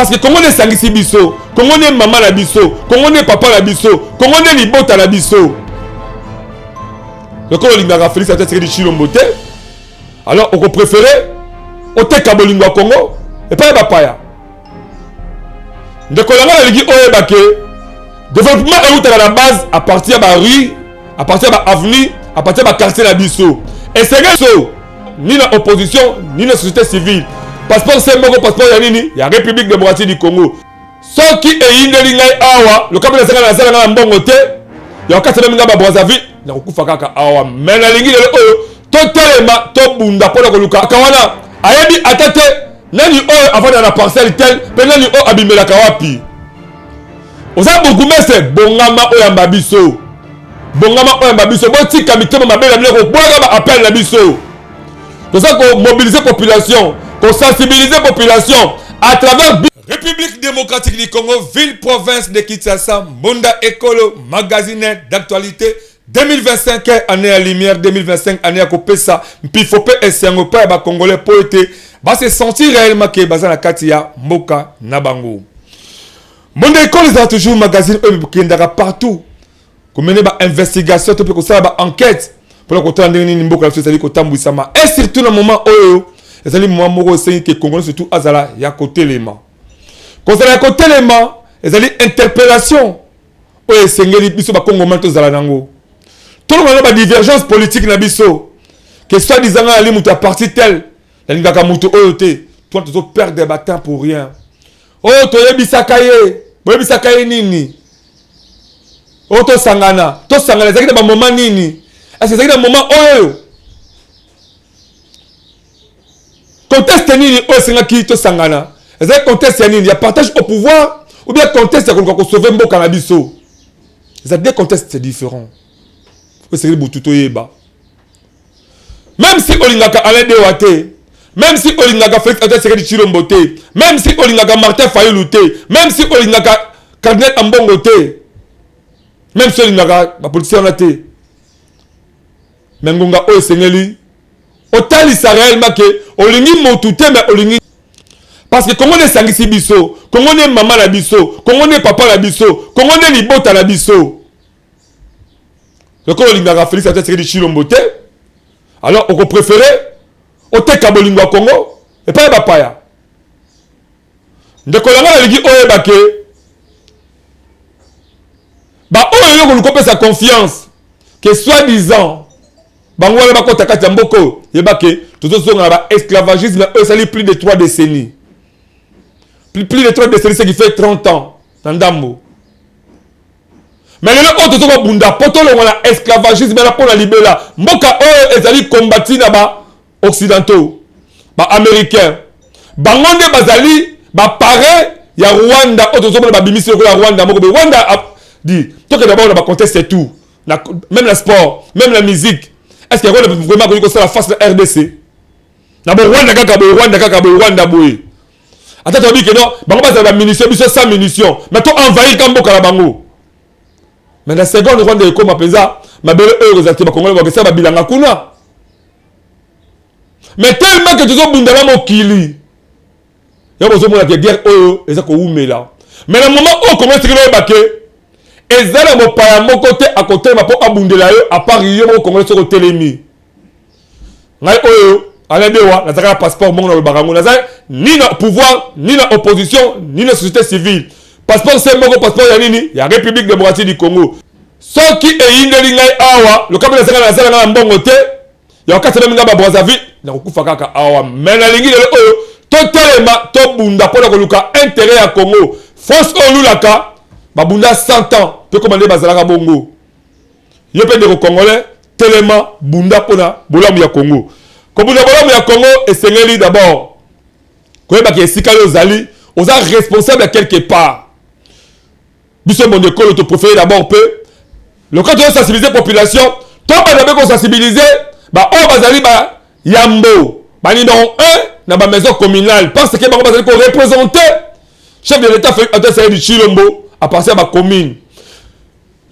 Parce que Congo nde esangisi biso, Congo nde mama na biso, Congo nde papa na biso, Congo nde libota na biso. Lokola olingaka Félix Antoine Tshisekedi Tshilombo te, alors oko préférer oteka bolingo ya Congo epai ya bapaya. Ndeko na ngai, nalingi oyeba ke développement eutaka na base, à partir ya ba rue, à partir ya ba avenue, à partir ya ba quartier na biso. Esengeli so ni na opposition ni na société civile. Passeport se moko, passeport ya nini? Ya République démocratique du Congo. Soki eyindeli ngai awa, lokambi nasanga nasala ngai na mbongo te ya kokatisa memi ngai ba Brazzaville, nakokufa kaka awa. Me nalingi lelo oyo totelema, tobunda mpona koluka kaka wana. Ayebi ata te nani oyo avanda na parcelle tel mpe nani oyo abimelaka wapi. Oza bourgmestre, bongama oyamba biso, bongama oyamba biso. Botika mitema mabe na bino, koboyaka ba appel na biso. Toza komobiliser population, kosensibiliser population à travers République démocratique du Congo, ville province de Kinshasa. Mbonda Ekolo, magazine d'actualité. 2025, année ya lumière. 2025, année ya kopesa mpifo mpe esengo mpo ya bacongolais, mpo ete base sentir réellement ke baza na kati ya mboka na bango. Mbonda Ekolo ezala toujours magazine oyo ekendaka partout komene bainvestigation to mpe kosala baenquête mpona kotala ndenge nini mboka na biso ezali kotambwisama, et surtout na moment oyo ezali moment moko esengi ke Congolais surtout azala ya kotelema. Kozala ya kotelema ezali interpellation oyo esengeli biso bakongomani tozala nango. Tolonga na badivergence politique na biso, ke soit disant ngai nali moto ya parti tel, nalingaka moto oyo te. Toi, tozoperdre batemps pour rien. Oyo toyebisaka ye, boyebisaka ye nini? Oyo tosangana, tosangana ezalaki na bamoment nini? Est ezalaki na moment oyo? Contexte nini oyo esengaki tosangana? Ezalaki contexte ya nini? Ya partage au pouvoir ou bien contexte ya koluka kosauver mboka na biso? Eza deux contextes différents oyo esengeli butu toyeba. Même si olingaka Alain Dewa te, même si olingaka Félix Antoine Tshisekedi Tshilombo te, même si olingaka Martin Fayulu te, même si olingaka cardinal Ambongo te, même si olingaka bapoliticien wana te, mais ngonga oyo esengeli otalisa réellement ke olingi motu te, mais olingi, parce que Kongo nde esangisi biso, Kongo nde mama na biso, Kongo nde papa na biso, Kongo nde libota na biso. Lokola olingaka Félix Antoine Tshisekedi Tshilombo te, alors okopréférer oteka bolingo ya Congo epai ya bapaya. Ndeko na ngai, nalingi oyeba ke baoyo yo koluka opesa confiance ke soit disant bango wana bakɔta kati ya mboka oyo, yeba ke tozozonga na baesclavagisme oyo esali plus de 3 décennies, plus de 3 décennies, ce qui fait 30 ans na ndambo. Mais lelo oyo toza kobunda mpo tolongwa na esclavagisme na mpo na libela. Mboka oyo ezali kombati na baoccidentaux, baaméricain. Bango nde bazali baparrain ya Rwanda oyo tozomona babimisi lokola Rwanda moko boye. Rwanda di tokende d'abord na bacontexte tout na, même na sport, même na musique. Est ce que Rwanda vraiment akoki kosala face na RDC na bo Rwanda kaka boye, Rwanda kaka boye, Rwanda boye? Ata toyebi ke non, bango bazala bamunition, biso sans munition, mais to envahir ka mboka na bango. Mais na seconde Rwanda ekóma mpenza mabele oyo kozala te, bakongoli bakesala babilanga kuna. Mais tellement ke tozobunda na mokili ya, bozomona ke guerre oyo eza kowumela. Mais na moment oyo Kongo esikili, oyeba ke eza na mopaya moko te akotelema mpo abundela yo à part yo moko Congolais. Soki otelemi, ngai oyo Alain Dewa nazalaka na passeport moko, nalobaka yango, naza ni na pouvoir, ni na opposition, ni na société civile. Passeport se moko, passeport ya nini? Ya République démocratique du Congo. Soki eyindeli ngai awa, lokambi nasanga nasala ngai na mbongo te ya kokatisa memi ngai ba Brazzaville, nakokufa kaka awa. Mais nalingi lelo oyo totelema, tobunda mpona koluka intérêt ya Congo. France oyo olulaka, babunda 100 ans mpe koma nde bazalaka bongo. Yo mpe ndeko congolais, telema, bunda mpona bolamu ya Congo. Kobunda bolamu ya Congo esengeli d'abord koyebaka esika yo ozali, oza responsable ya quelque part. Biso Mbonda Ekolo topréféré d'abord mpe lokola tozosensibiliser population, tobanda mpe kosensibiliser baoyo bazali bayambo, banuméro 1 na bamaison communale, parce que bango bazali koreprésenter chef de l'État Félix Antoine Tshisekedi Tshilombo à partir ya bacommune.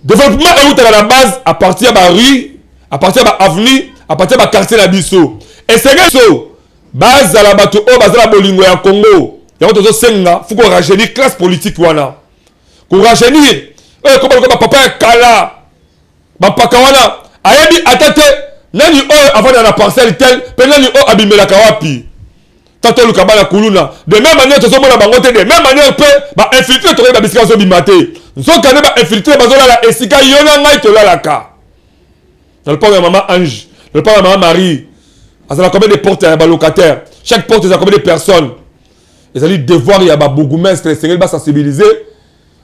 Développement eutaka na base, à partir ya barue, à partir ya baavenue, à partir ya baquartier na biso. Esengeli so bazala bato oyo baza na bolingo ya Congo. Yango tozosenga faut korajeunir classe politique wana, korajeunir oyo ekoma lokola bapapa ya kala, bampaka wana ayebi ata te nani oyo avanda na parcelle tel mpe nani oyo abimelaka wapi. Ta toluka bana kuluna de même manière tozomona bango te, de même manière mpe bainfiltré tokoyeba bisika bazobima te. Nzoka nde bainfiltré bazolala esika yo na ngai tolalaka, na lopango ya mama Ange, na lopango ya mama Marie. Azala combien de porte ya balocataire? Chaque porte eza combien de personnes? Ezali devoir ya babourgmestre, esengeli basensibiliser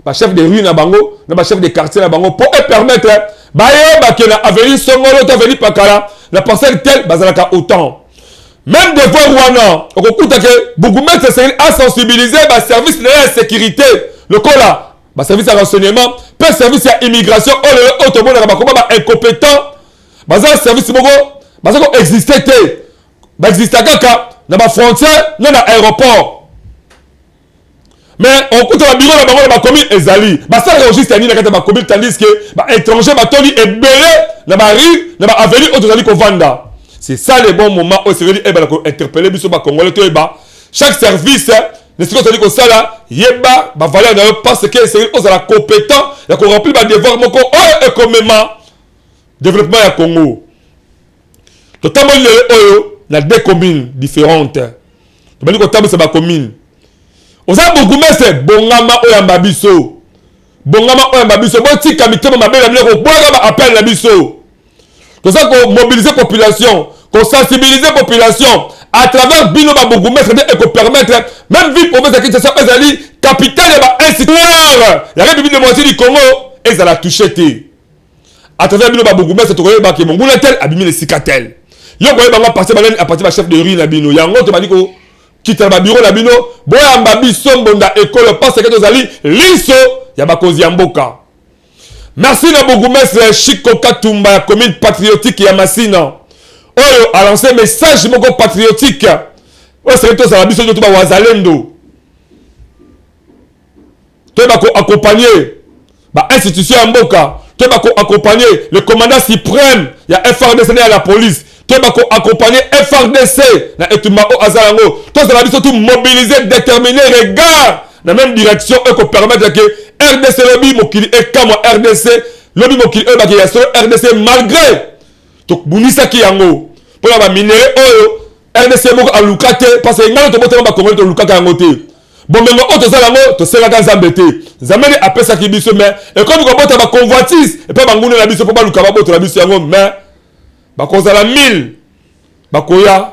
bachef de rue na bango na bachef de quartier na bango mpo epermettre bayeba ke na avenue songolo to avenue Pakala, na parcelle tel, bazalaka autant. Même devoir wana, okokuta ke bourgmestre esengeli asensibiliser baservice na ye ya sécurité, lokola baservice ya renseignement mpe service ya immigration, oyo lelo oyo tomonaka bakoma baincompétent. Baza service moko baza koexiste te, baexista kaka na bafrontière na na aéroport. Mais okuta babiro na bango na bacommune ezali, basalaka registre ya nini na kati ya bacommune, tandis que baétranger batoli ebele na barue, na baavenue oyo tozali kovanda? C'est ça le bon moment oyo esengeli eyebana kointerpeller biso bacongolais, toyeba chaque service na esika ozali kosala, yeba bavaleur na yo, parce que esengeli ozala compétent ya koremplir badevoir moko oyo ekomema développement ya Congo. Totamboli lelo oyo na deux communes différentes, tobandi kotambwisa bacommune. Oza bourgmestre, bongama oyamba biso, bongama oyamba biso. Botika mitema mabe na bino, koboyaka baappel na biso. Toza komobiliser population, kosensibiliser population à travers bino babourgmestre nde ekopermettre même ville province ya Kinshasa, ezali capitale ya bainstitutoire ya République démocratique du Congo, ezala touché te. À travers bino babourgmestre, tokoyebake monguna tel abimi na esika tel. Yo koyeba ngo à partir banani? À partir bachef de rue na bino. Yango tobandi kokita na babiro na bino. Boyamba biso, mbonda ekolo, parce que tozali liso ya bakonzi ya mboka. Merci na bourgmestre Chiko Katumba ya commune patriotique ya Masina, oyo alance message moko patriotique oyo esengeli tozala biso nyonso bawazalendo, toyeba koaccompagner bainstitution ya mboka, toyeba koaccompagner le commandant suprême ya FARDC na ya la police, toyeba koaccompagner FARDC na etumba oyo aza yango. Tozala biso tout mobilisé, déterminé, regard na même direction oyo kopermettre ke RDC lobi mokili ekamwa, RDC lobi mokili oyo bake ya solo RDC, malgré tobunisaki yango mpona baminerais oyo RDC moko aluka te, parce que ngai tobotama bakongoli, tolukaka yango te. Bomengo oyo tozala yango, tosengaka Nzambe te, Nzambe nde apesaki biso. Mais ekomi kobota baconvoitise epai banguna na biso mpo baluka babotola biso yango. Mais bakozala 1000, bakoya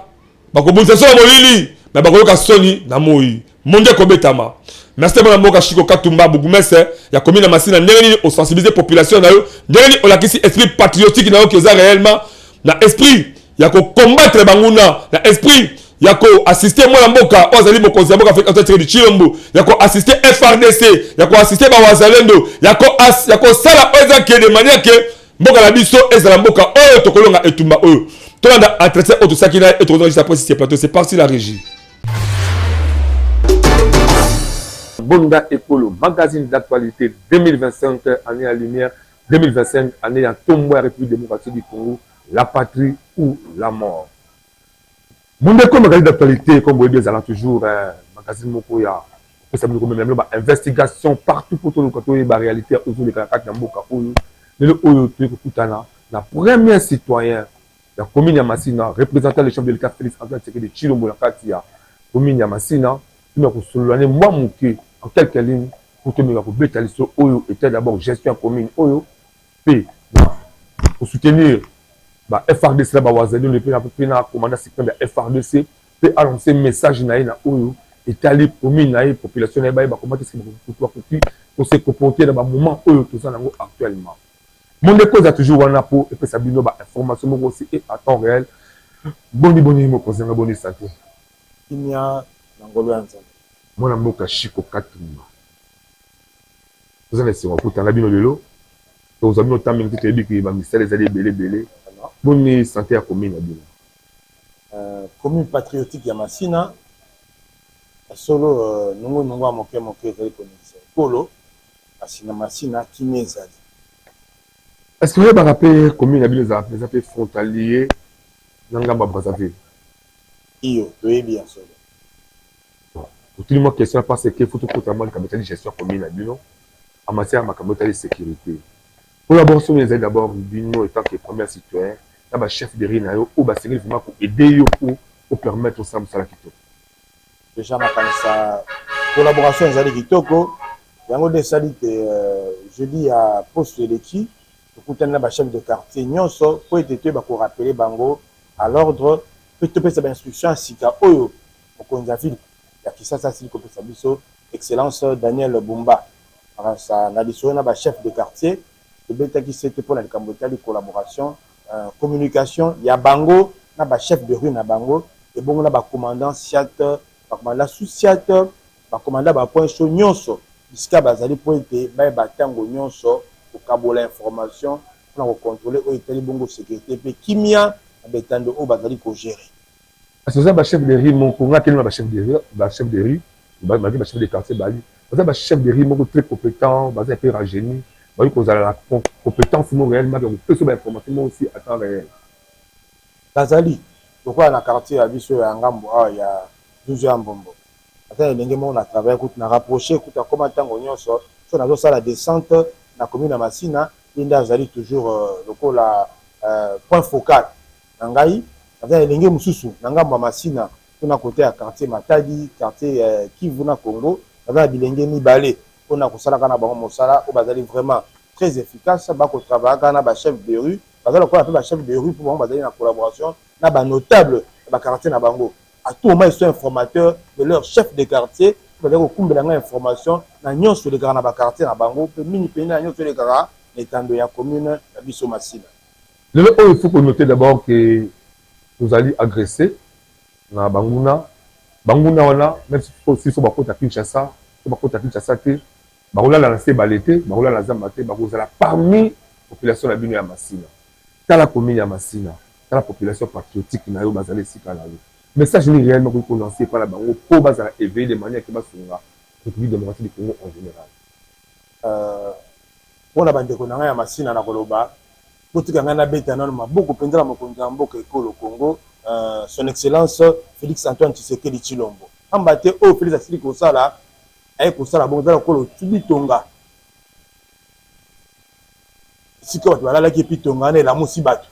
bakobundisa so na molili, mais bakoyoka soni na moi monde ekobetama. Merci mwana mboka Chiko Katumba, bourgmestre ya commune ya Masina. Ndenge nini osensibiliser population na yo, ndenge nini olakisi esprit patriotique na yo, ki oza réellement na esprit ya kocombattre banguna, na esprit ya koassister mwana mboka oyo azali mokonzi ya mboka Félix Antoine Tshisekedi Tshilombo, ya koassister FARDC, ya koassister bawazalendo, ya kosala oyo eza ke de manière ke mboka na biso ezala mboka oyo tokolonga etumba oyo. Tolanda entretien oyo tosalaki na ye e tokozonga juste après sur plateau. C'est parti, la régie. Bonda Ekolo, magazine d'actualité. 2025, année à lumière, 2025, année ya ntombo ya République démocratique du Congo, la patrie ou la mort. Bondeko, magazine d'actualité, comme boyebi, ezala toujours magazine moko ya kopesa bino, komemela bino bainvestigation partout po toluka toyeba réalité ozoleka na kati ya mboka oyo. Lelo oyo toyei kokutana na premier citoyen ya commune ya Masina, représentant le chef de l'État Félix Antoine Tshisekedi Tshilombo na kati ya commune ya Masina. Tuna kosolola ne mwa moke en quelques lignes po tomeka kobeta liso oyo était d'abord gestion ya commune oyo mpe na kosoutenir ba FARDC na bawazalendo mpe na commandant suprême ya FARDC, mpe alance message na ye na oyo etali commune na ye, population na ye, bayeba comment est-ce que bakoki kose comporter na bamoment oyo toza nango actuellement. Mondeko eza toujours wana mpo epesa bino bainformation moko aussi et à temps réel. Boni boni, mokonzi nanga, boni santé? Kimia na ngolo ya Nzambe. Mwana mboka Chiko Katumba, toza na esengo akutana bino lelo. Tozwa bino temps mingi te, toyebi ke bamisala ezali ebele ebele. Boni santé ya commune na bino? Commune patriotique ya Masina ya solo, nungunungu ya moke moke ezali koningisa ekolo, kasi na Masina kimia ezali. Est ce que oyebaka mpe commune na bino eza mpe frontalier na ngambo ya Brazzaville? Iyo, toyebi ya solo. Otuni mwa question parce que faut tokota mwa likambo etali gestion ya commune na bino en matière ya makambo etali sécurité. Collaboration ezali d'abord bino étant que premier citoyen na bachef de rue na yo oyo basengeli vraiment koaider yo po opermettre osala mosala kitoko. Déjà, makanisa collaboration ezali kitoko. Yango nde esali te jeudi ya poste eleki, tokutani na bachef de quartier nyonso mpo ete toyeba korappeler bango à l'ordre mpe topesa bainstruction ya sika oyo mokonzi ya ville ya Kinshasa asili kopesa biso, Excellence Daniel Bumba. Makanisa na lisolo na bachef de quartier, tobetaki sete mpona likambo etali collaboration, communication ya bango na bachef de rue na bango, ebongo na bacommandant siat, bacommandant sous-ciat, bacommandant bapoint chaud nyonso bisika bazali, mpo ete bayeba ntango nyonso kokabola information mpona kocontrôler oyo etali bongo sécurité mpe kimia na betando oyo bazali kogérer. Parce que oza bachef de rue moko, nga telema bachef de rue, bachef de rue, malgré bachef de quartier bali, baza bachef de rue moko très compétent, baza mpe rajeuni, bayi kozala na compétence moko réellement ya kopesa bainformation moko aussi à temps réel. Bazali lokola na quartier ya biso ya ngambo awa ya Zuzu ya Mbombo, ata elenge moko na travail kutu na rapproché kutu, akóma ntango nyonso so nazosala descente na commune ya Masina, ye nde azali toujours lokola point focal na ngai. Aza elenge mosusu na ngambo ya Masina mpona kote ya quartier Matadi, quartier Kivu na Congo. Baza na bilenge mibale mpona kosalaka na bango mosala oyo bazali vraiment très efficace. Bakotravaillaka na bachef de rue, baza lokola mpe bachef de rue mpo bango bazali na collaboration na banotable ya baquartier na bango. À tout moment, ils sont informateurs de leur chef de quartier. Bazali kokumbela ngai information na nyonso elekaka na baquartier na bango, mpe mingi mpenza na nyonso elekaka na etando ya commune ya biso Masina. Lelo oyo, il faut konoter d'abord que tozali agressé na banguna. Banguna wana, même si so bakota Kinshasa, so bakota Kinshasa te, bakolala na se ebale te, bakolala na zamba te, bakozala parmi population na bino ya Masina. Tala commune ya Masina, tala population patriotique na yo, bazala esika na yo. Message nini réellement koki kolancer epai na bango mpo bazala éveillé de manière ke basunga République démocratique du Congo en général? Mpona bandeko na ngai ya Masina, na koloba botika ngai nabeta nano maboko mpenza na mokonzi ya mboka ekolo Congo, Son Excellence Félix Antoine Tshisekedi Tshilombo, pamba te oyo Félix asili kosala, aye kosala bongo eza lokola otubi tonga esika bato balalaki, epi tonga wana elamusi bato,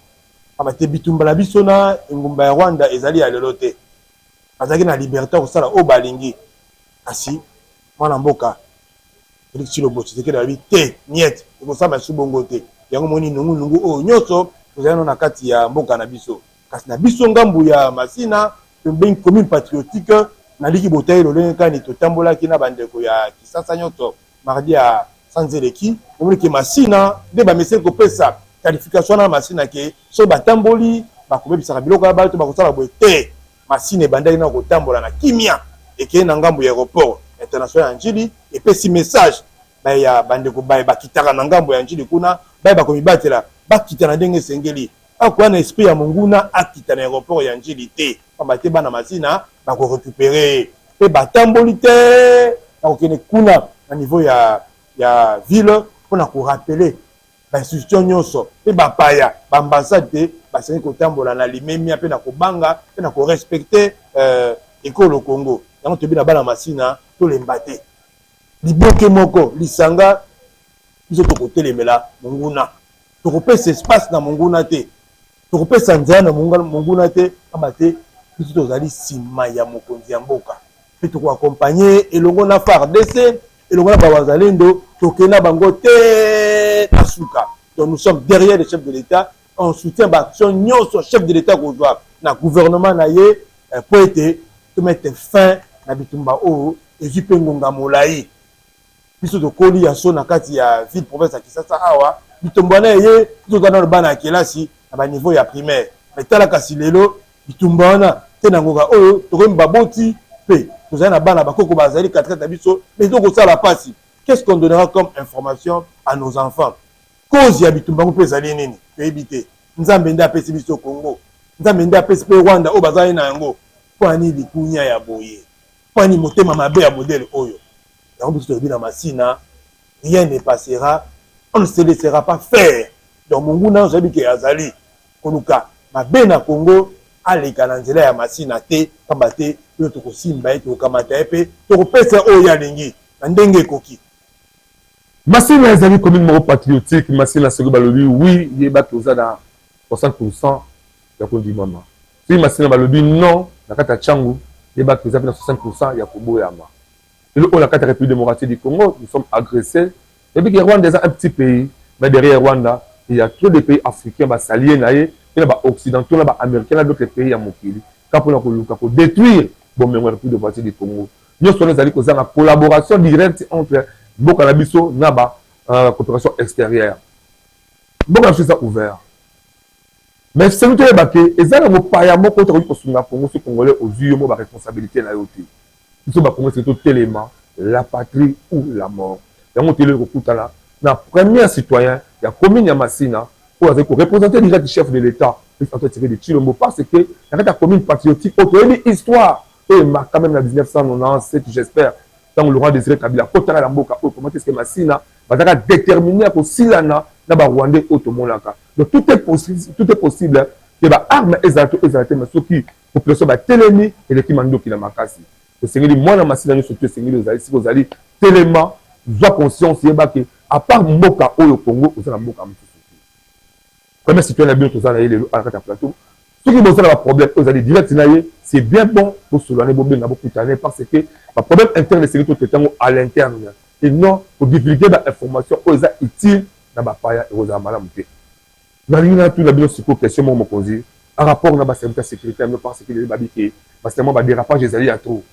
pamba te bitumba na biso na engumba ya Rwanda ezali ya lelo te. Bazalaki na liberté ya kosala oyo balingi, kasi mwana mboka Félix Tshilombo Tshisekedi alobi te, niet, ekosala lisusu bongo te. Yango moni nungunungu oyo nyonso tozali nano na kati ya mboka na biso. Kasi na biso ngambu ya Masina, tobengi commune patriotique, naliki botali lolenge kani totambolaki na bandeko ya Kisasa nyonso mardi ya sanzeleki. Omoni ke Masina nde bameseli kopesa qualification wana Masina ke soki batamboli bakobebisaka biloko ya bato, bakosala boye te. Masina ebandaki na kotambola na kimia, ekei na ngambu ya aéroport international ya Njili, epesi message ya bandeko baye bakitaka na ngambo ya Njili kuna, baye bakomibatela, bakita na ndenge esengeli. Akoya na esprit ya monguna akita na aéroport ya Njili te, pamba te bana Masina bakorécupérer ye. Mpe batamboli te, bakokende kuna na niveau ya ville mpona korappeler bainstitution nyonso mpe bapaya, baambassade te basengi kotambola na limemia mpe na kobanga mpe na korespecter ekolo Congo. Yango toyebi na bana Masina, tolemba te, liboke moko lisanga biso tokotelemela monguna, tokopesa espace na monguna te, tokopesa nzela na monguna te, pamba te biso tozali nsima ya mokonzi ya mboka mpe tokoaccompagner elongo na FARDC, elongo na bawazalendo, tokende na bango te na suka. Donc nous sommes derrière le chef de l'État, on soutient baaction nyonso chef de l'État kozwa na gouvernement na ye po ete tomettre fin na bitumba oyo ezwi mpe ngonga molai. Biso tokoli ya so na kati ya ville province ya Kisasa awa, bitumba wana eye toza nano bana ya kelasi na baniveau ya primaire. Mais tala kasi lelo bitumba wana te na ngonga oyo tokomi baboti mpe tozali na bana, bakoko bazali katikati na biso, mais tokosala mpasi. Qu'est-ce qu'on donnera comme information à nos enfants? Cause ya bitumba yango mpe ezali nini? Toyebi te. Nzambe nde apesi biso Congo, Nzambe nde apesi mpe Rwanda oyo bazali na yango. Mpo ani likunya ya boye? Mpo ani motema mabe ya modèle oyo? Yango biso toyebi na Masina, rien ne passera, on ne se laissera pas faire. Donc monguna nyonso ayebi ke azali koluka mabe na Congo, aleka na nzela ya Masina te, pamba te Oyo tokosimba ye, tokokamata ye mpe tokopesa oyo ye alingi na ndenge ekoki. Masina ezali commune moko patriotique. Masina, soki balobi oui, yeba toza na 60% ya kondimama. Soki Masina balobi non na kati ya Tshangu, yeba toza mpe na 60% ya koboyama. Lelo oyo, na kati ya République démocratique du Congo, nous sommes agressés. Yebi ke Rwanda eza un petit pays, mais derrière Rwanda, il y a trop de pays africains basalie na ye, mpe na baoccidentaux, na baaméricain, na d'autres pays ya mokili, ka mpona koluka kodétruire bomengo ya République démocratique du Congo. Nyonso wana ezali kozanga collaboration directe entre mboka na biso na ba coopération extérieure. Mboka na biso eza ouvert, mais sengi toyeba ke eza na mopaya moko tokoki kosunga Congo so Congolais ozwi yo mo baresponsabilité na yo te. Biso Bakongo, soki totelema, la patrie ou la mort. Yango toyeli kokutana na premier citoyen ya commune ya Masina, oyo azali koreprésenter direct chef de l'État, Félix Antoine Tshisekedi Tshilombo, parce que na kati ya commune patriotique oyo, toyebi histoire oyo emarqua même na 1997, j'espère, ntango Laurent Désiré Kabila akotaka na mboka oyo, comment est-ce que Masina bazalaka déterminé ya kosilana na Barwandais oyo tomonaka. Donc tout est possible, tout est possible ke baarme ezala to ezala te, mais soki population batelemi, eleki mandoki na makasi. Esengeli mwana Masina nyonso to esengeli ozali sika ozali, telema, zwa conscience, yeba ke à part mboka oyo Congo, oza na mboka mosusu te. Premier citoyen na bino toza na ye lelo na kati ya plateau. Soki boza na baproblème oyo ezali direct na ye, c'est bien bon bosolane, bobenga, bokutane, parce que baproblème interne esengeli totraite yango à l'interne et non kodivulguer bainformation oyo eza utile na bapaya, ekozala malamu te. Nalingi natuna bino sikoyo question moko, mokonzi, en rapport na baservice ya sécurité ya bino, parce que lelo babi ke basement badérapage ezali ya trop,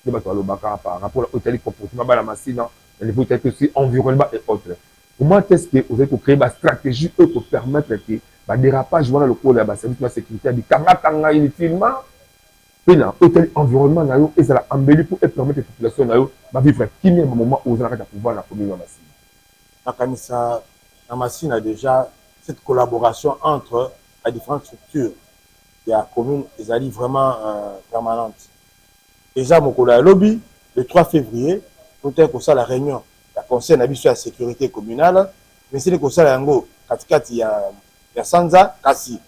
nde bato balobaka par rapport oyo etali comportement bana Masina na niveau etali aussi environnement et autres. Comment est-ce que ozali kocréer bastratégie oyo kopermettre ke badérapage wana lokola ya baservice ya sécurité ya bikangakanga inutilement, mpe na oyo etali environnement na yo, ezala embelli pour epermettre population na yo bavivre kimia bamoment oyo oza na kati ya pouvoir na commune ya Masina? Nakanisa na Masina déjà, cette collaboration entre les différentes structures ya commune ezali vraiment permanente. Déjà mokolo ya lobi, le 3 février, totali kosala réunion ya conseil na biso ya sécurité communale. Mesili kosala yango katikati ya sanza, kasi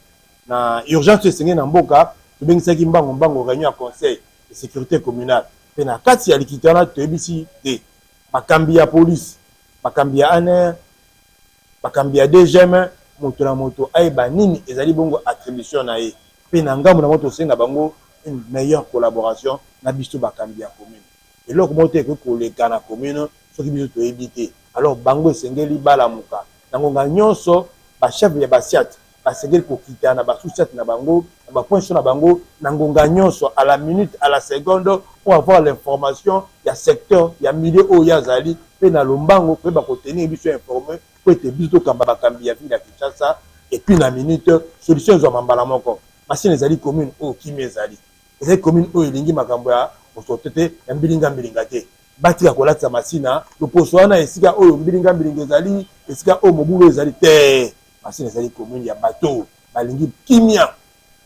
na urgence esengeli na mboka, tobengisaki mbango mbango réunion ya conseil de sécurité communale. Mpe na kati ya likita wana, toyebisi te bakambi ya police, bakambi ya ANR, bakambi ya DGM, moto na moto ayeba nini ezali bongo attribution na ye. Mpe na ngambo na bango, tosenga bango une meilleure collaboration na biso bakambi ya commune. Eloko moko te ekoki koleka na commune soki biso toyebi te. Alors bango esengeli balamuka na ngonga nyonso. Bachef ya basiate basengeli kokita na basous-ciat na bango, na bapoint na bango, na ngonga nyonso, à la minute, à la seconde, pour avoir l'information ya secteur, ya milieu oyo azali, mpe na lombango koyeba kotenir biso informé, po ete biso tokamba bakambi ya ville ya Kinshasa. Et puis na minute, solution ezwama mbala moko. Masina ezali commune oyo kimia ezali, ezali commune oyo elingi makambo ya mosoto te, ya mbilinga mbilinga te. Batika kolatisa Masina loposo wana, esika oyo mbilinga mbilinga ezali, esika oyo mobulu ezali te. Masina ezali commune ya bato balingi kimia,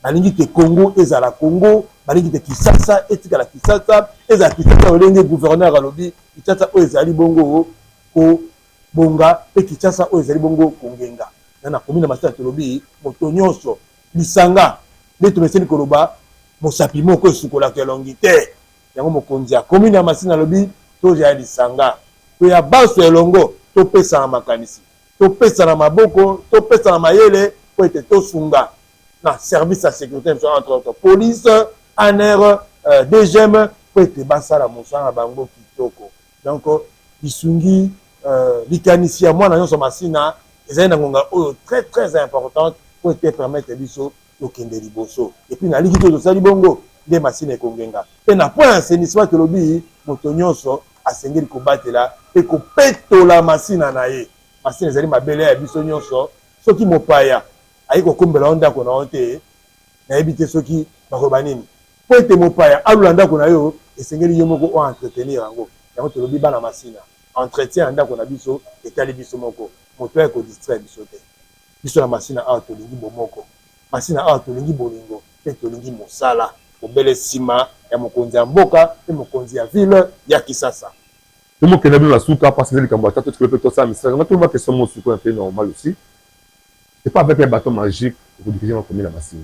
balingi te Congo ezala Congo, balingi te Kisasa etikala Kisasa, ezala Kisasa olenge gouverneur alobi, Kisasa oyo ezali bongo kobonga, mpe Kinshasa oyo ezali bongo kongenga. Na commune ya Masina, tolobi moto nyonso, lisanga nde tomeseni koloba, mosapi moko esukolaka elongi te. Yango mokonzi ya commune ya Masina alobi toza ya lisanga, toya baso elongo, topesana makanisi, topesana maboko, topesana mayele, po ete tosunga na service ya sécurité biso, entre autres police, ANR, DGM, po ete basala mosala na bango kitoko. Donc lisungi, likanisi ya mwana nyonso Masina ezali na ngonga oyo très très importante, po ete permettre biso tokende liboso. Et puis nalingi to tosali bongo nde Masina ekongenga. Mpe na point ya assainissement, tolobi moto nyonso asengeli kobatela mpe kopetola Masina na ye. Masina ezali mabele ya biso nyonso. Soki mopaya ayi kokombela yo ndako na yo te, nayebi te soki bakoloba nini. Mpo ete mopaya alula ndako na yo, esengeli yo moko oentretenir yango. Yango tolobi bana Masina, entretien ya ndako na biso etali biso moko, moto aye kodistraire biso te. Biso na Masina awa tolingi bomoko, Masina awa tolingi bolingo, mpe tolingi mosala kobele nsima ya mokonzi ya mboka mpe mokonzi ya ville ya Kisasa. Tomokende bino na suka, parce que eza likambo ata totikolo mpe tosala misala. Nga toloba question moko sikoyo, un peu normal aussi: c'est pas avec un bâton magique okodiriger ma commune ya Masina.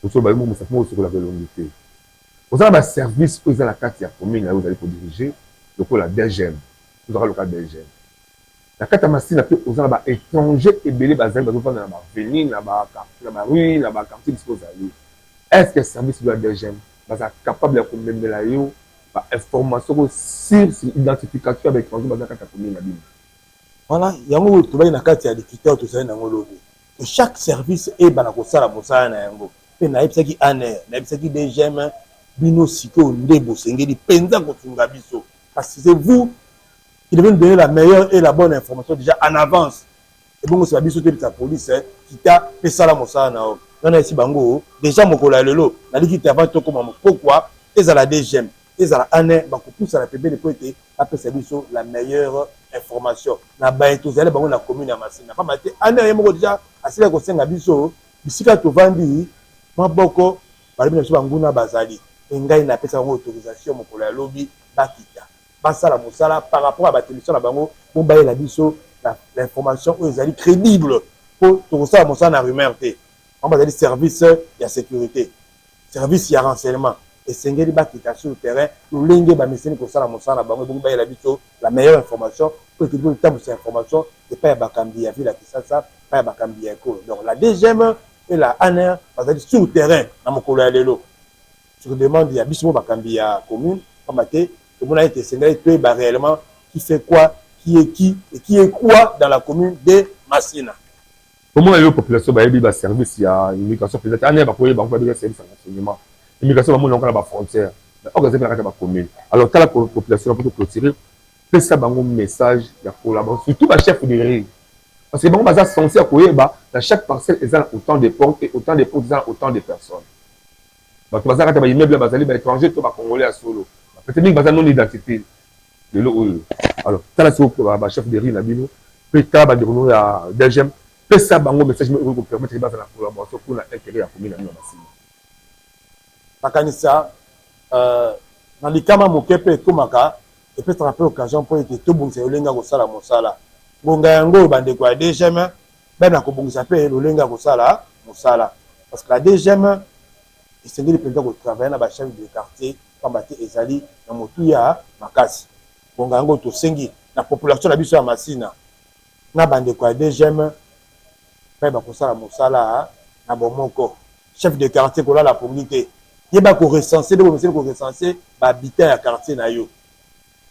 Osoloba yo mosapi moko osokolaka elongi te. Oza na ba service oyo eza na kati ya commune na yo ozali ko diriger lokola DGM, tozwaka lokola DGM. Na kati ya Masina pe oza na ba etrangers ebele bazali bazo vanda na ba avenue, na ba quartier, na ba rue, na ba quartier bisika ozali. Est ce que service ya DGM baza capable ya komemela yo ba information ko sur sur identification ya ba etrangers baza na kati ya commune na bino? Voilà, yango oyo tobaki na kati ya likita oyo tozali na yango lobi. Que chaque service eyebana kosala mosala na yango. Mpe nayebisaki ANR, nayebisaki DGM, bino sikoyo nde bosengeli penza kosunga biso. Parce que c'est vous qui devez nous donner la meilleure et la bonne information déjà en avance. Ebongo sima biso toyebisa police, kita mpe sala mosala na yo. Nga nayebisi bango déjà mokolo ya lelo, naliki te avant tokoma pokwa, ezala DGM, ezala ANR, bakopusana pembeni mpo ete bapesa biso la meilleure information na baye tozali bango na commune ya Masina. Pamba te ANR ye moko dejà asilaki kosenga biso bisika tovandi mwa boko balobi na biso banguna bazali pe ngai napesa bango autorisation mokolo ya lobi bakita basala mosala par rapport ya ba attribution na bango bo bayela biso l'information oyo ezali credible po tokosala mosala na rumeur te. Bango bazali service ya securite. Service ya renseignement esengeli bakita sur terrain lolenge bameseni kosala mosala na bango ebongi bayela biso la meilleure information mpo ete biso totambwisa information epai ya bakambi ya ville ya Kisasa, epai ya bakambi ya ekolo. Donc la DGM et la ANR bazali sur terrain na mokolo ya lelo sur demande ya biso mo bakambi ya commune, pamba te tomona ete esengeli toyeba réellement qui fait quoi, qui est qui et qui est quoi dans la commune de Masina. Komona lelo population bayebi ba service ya immigration penza te ane bakoyeba yango bayebi service ya renseignement immigration bamona yango na ba frontière mais or eza pe na kati ya ba commune. Alors tala population po to clôturer, pesa bango message ya collaboration surtout ba chef de rue parce que bango baza sense ya koyeba na chaque parcelle eza na autant de portes et autant de portes eza na autant de personnes. Bato baza kati ya ba immeuble bazali ba étrangers to ba congolais ya solo, peut-être mingi baza non identifié lelo oyo. Alors tala sikoyo ba chef de rue na bino pe tala ba ndeko no ya DGM, pesa bango message moko ekoki ko permettre bazala na collaboration pona interet ya commune na bino ya Masina. Nakanisa na likama moke mpe ekomaka, epesaka mpe occasion mpo ete tobongisa lolenge ya kosala mosala. Ngonga yango oyo bandeko ya DGM bayeba kobongisa mpe lolenge ya kosala mosala parce que la DGM esengeli mpenza ko travailler na ba chefs de quartier pamba te ezali na motuya makasi. Ngonga yango tosengi na population na biso ya Masina na bandeko ya DGM bayeba kosala mosala na bomoko. Chef de quartier kolala pongi te, yeba ko recenser nde bomeseni ko recenser ba habitants ya quartier na yo.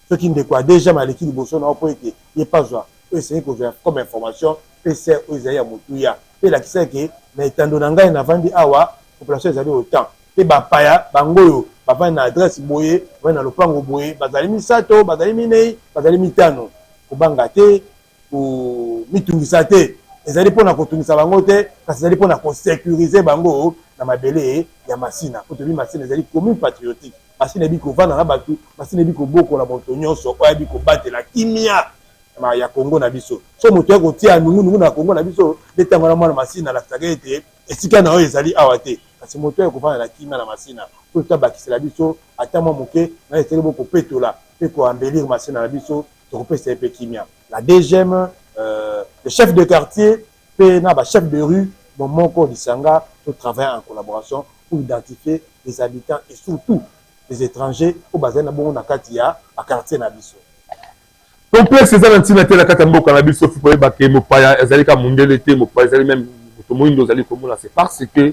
Soki ndeko ya DGM aleki liboso na yo mpo ete ye mpe azwa oyo esengeli kozwa comme information, pesa ye oyo ezali ya motuya mpe lakisa ye ke na etando na ngai navandi awa population ezali autant mpe bapaya bango oyo bavandi na adresse boye, bavandi na lopango boye, bazali misato, bazali minei, bazali mitano. Kobanga te, komitungisa te. Ezali mpo na kotungisa bango te, kasi ezali mpo na ko securiser bango na mabele ya Masina. Mpo toyebi Masina ezali commune patriotique. Masina eyebi kovanda na bato, Masina eyebi kobokola moto nyonso oyo ayebi kobatela kimia ya Congo na biso. Soki moto aye kotia nungu nungu na Congo na biso, nde tango wana mwana Masina alakisaka ete esika na yo ezali awa te. Kasi moto oyo akovanda na kimia na Masina, oyo to abakisela biso ata mwa moke, na esengeli bo kopetola pe ko embellir Masina na biso, tokopesa ye pe kimia. La DGM, le chef de quartier pe na ba chefs de rue, bomoko lisanga to travailler en collaboration pour identifier les habitants et surtout les etrangers oyo bazali na bongo na kati ya ba quartiers na biso. Complexe eza na ntina te na kati ya mboka na biso. Faut koyeba ke mopaya ezali kaka mondele te, mopaya ezali meme moto moyindo ozali komona. C'est parce que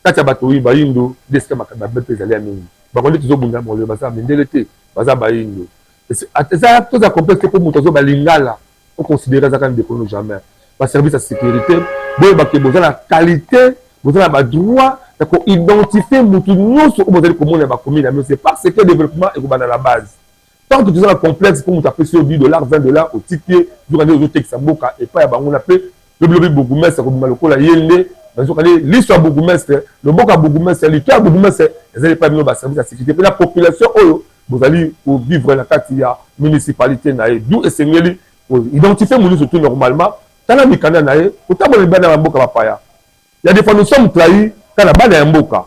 kati ya bato oyo bayindo nde esika makambo ya mabe mpe ezali ya mingi. Bango nde tozobunda bango, baza mindele te, baza bayindo. Eza toza complexe te mpo moto azoba lingala o considérer aza kaka ndeko no, jamais. Ba service ya sécurité, boyeba ke boza na qualité, boza na ba droit ya ko identifier motu nyonso oyo bozali komona ya bakomi na bino. C'est parce que développement ekobanda na base. Tant que toza na complexe mpo moto apesi yo 10 $, 20 $, otiki ye, nzoka nde ozotekisa mboka epai ya bango na mpe lobilobi bourgmestre akobima lokola ye nde, nzoka nde liso ya bourgmestre, loboko ya bourgmestre, lito ya bourgmestre ezali epai bino ba service ya sécurité mpe na population oyo bozali kovivre na kati ya municipalité na ye. D'où esengeli koidentifie moto surtout normalement, tala mikanda na ye, kotambola libanda ya mboka bapaya. Ya des fois nous sommes trahis kaka na bana ya mboka.